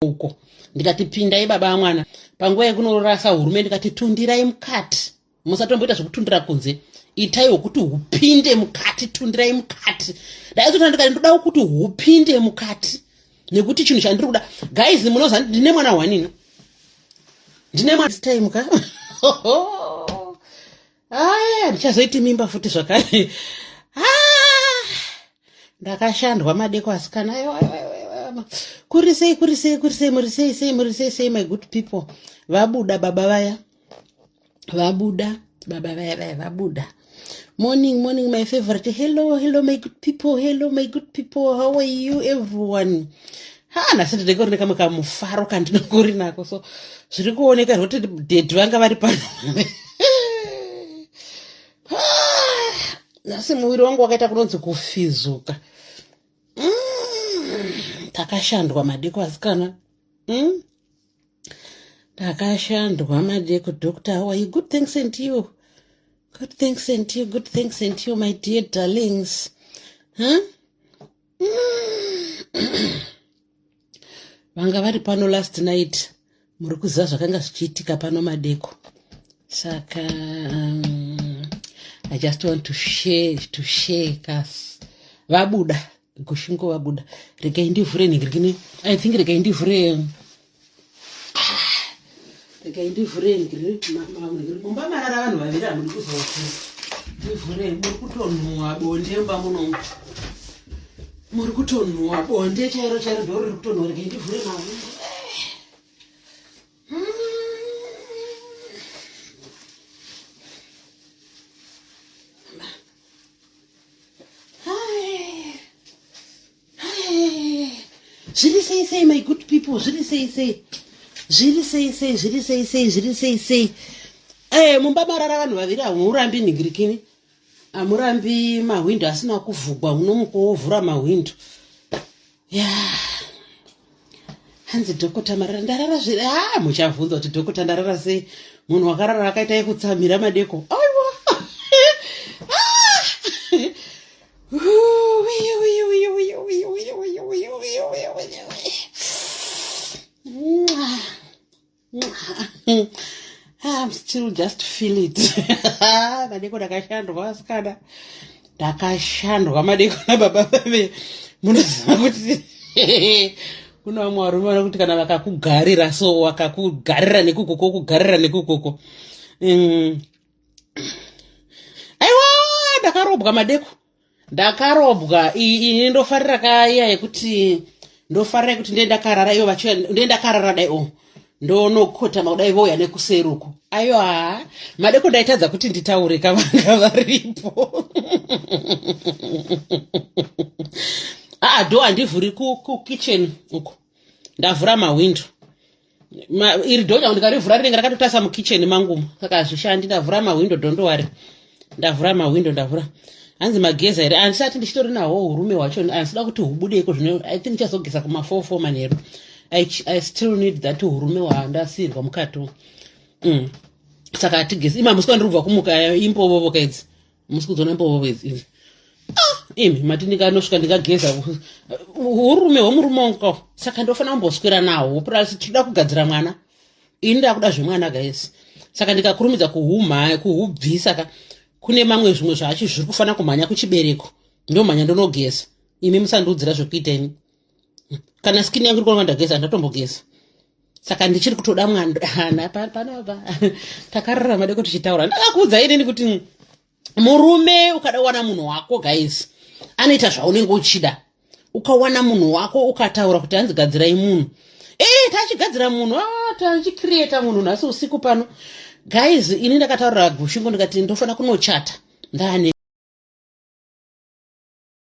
uko ndikati pindai baba vamwana panguva yekunorasa hurume ndikati tundirai mukati musatomboita zvekutundira kunze itai hwekuti hupinde mukati tundirai mukati ndaizotana ndikati ndoda kuti hupinde mukati nekuti chinhu chandiri kuda guys munoziva ndine mwana hwanina ndine mwana time ka aya ndichazoiti mimba futi zvakare ah, ndakashandwa madeko asikana kuri sei kuri sei kuri sei muri sei sei muri sei sei my good people vabuda baba vaya vabuda baba vaya vaya vabuda morning morning my favorite hello hello my good people hello my good people how are you everyone ha nhasi ndinenge rine kamwe kamufaro kandinongori nako so zviri kuoneka zvekuti dhedhi vanga vari pano nhasi muviri wangu wakaita kunonzi kufizuka mm, takashandwa madeko asikana mm? Ndakashandwa madeko doctor how are you good thanks and you good thanks and you good thanks and you my dear darlings huh? Vanga vari pano last night muri kuziva zvakanga zvichiitika pano madeko saka um, i just want to share to share kas vabuda gushingo vabuda regai ndivhure nhingirikini i think regai ndivhure regai ndivhure mumba marara vanhu vaviri hamuri kuzoti ndivhure muri kutonhuwa bonde mumba munomu muri kutonhuwa bonde chairo chairo ndoro riri kutonhuwa regai ndivhure mawindo Zviri sei sei my good people, zviri sei sei. Zviri sei sei, zviri sei sei, zviri sei sei. Eh, mumba marara vanhu vaviri hamurambi nhingirikini. Hamurambi mahwindo asina kuvhugwa, unomuka wovhura mahwindo. Yeah. Hanzi dhokota marara ndarara zviri ah muchavhunza kuti dhokota ndarara sei munhu wakarara akaita yekutsamhira madeko aiwa I'm still just feel it madeko ndakashandwa asikana ndakashandwa madeko nababa vave munoziva kuti kuna vamwe varume vanokuti kana vakakugarira so vakakugarira nekukoko kugarira nekukoko mm. Aiwa ndakarobwa madeko ndakarobwa ini ndofarira kaiya yekuti ndofarira yekuti ndiye ndakarara iyo vachiuya ndiye ndakarara dai o ndonokotama kudai vouya nekuseri uku aiwa madeko ndaitadza kuti nditaure kavanga varipo aa do handivhuri kukitchen uku ndavhura mahwindo iri dhonya ndikarivhura rinenge rakatotasa mukitchen mangumo saka hazvishandi ndavhura mahwindo dondowari ndavhura mahwindo ndavhura hanzi mageza here handisati ndichitori nahwo hurume hwacho handisida kuti hubude iko zvino i think ndichazogeza kuma four four manheru I still need that hurume hwandasiirwa mukati mm. Saka hatigezi ima musi kwandiri kubva kumuka imbovovoka idzi musi kudzona mbovovo idzi idzi ah, imi mati ndinganosvika ndingageza urume hwemurume wangu saka ndofanira kumboswera nahwo plus tinoda kugadzira mwana ini ndakuda zvemwana guys saka ndikakurumidza kuhumha kuhubvisa ka kune mamwe zvimwe zvacho zviri kufanira kumhanya kuchibereko ndomhanya ndonogeza imi musandiudzira zvekuita ini kana skin yangu iri kuona ndageza ndatombogeza saka ndichiri kutoda mwana panapa takararama deko tichitaura ndakakuudza inini kuti murume ukada kuwana munhu wako guys anoita zvaunenge uchida ukawana munhu wako ukataura kuti hanzi gadzirai munhu ee eh, tachigadzira munhu ah, tachicreata munhu nhasi usiku pano guys ini ndakataurira gushingo ndikati ndofanira kunochata ndane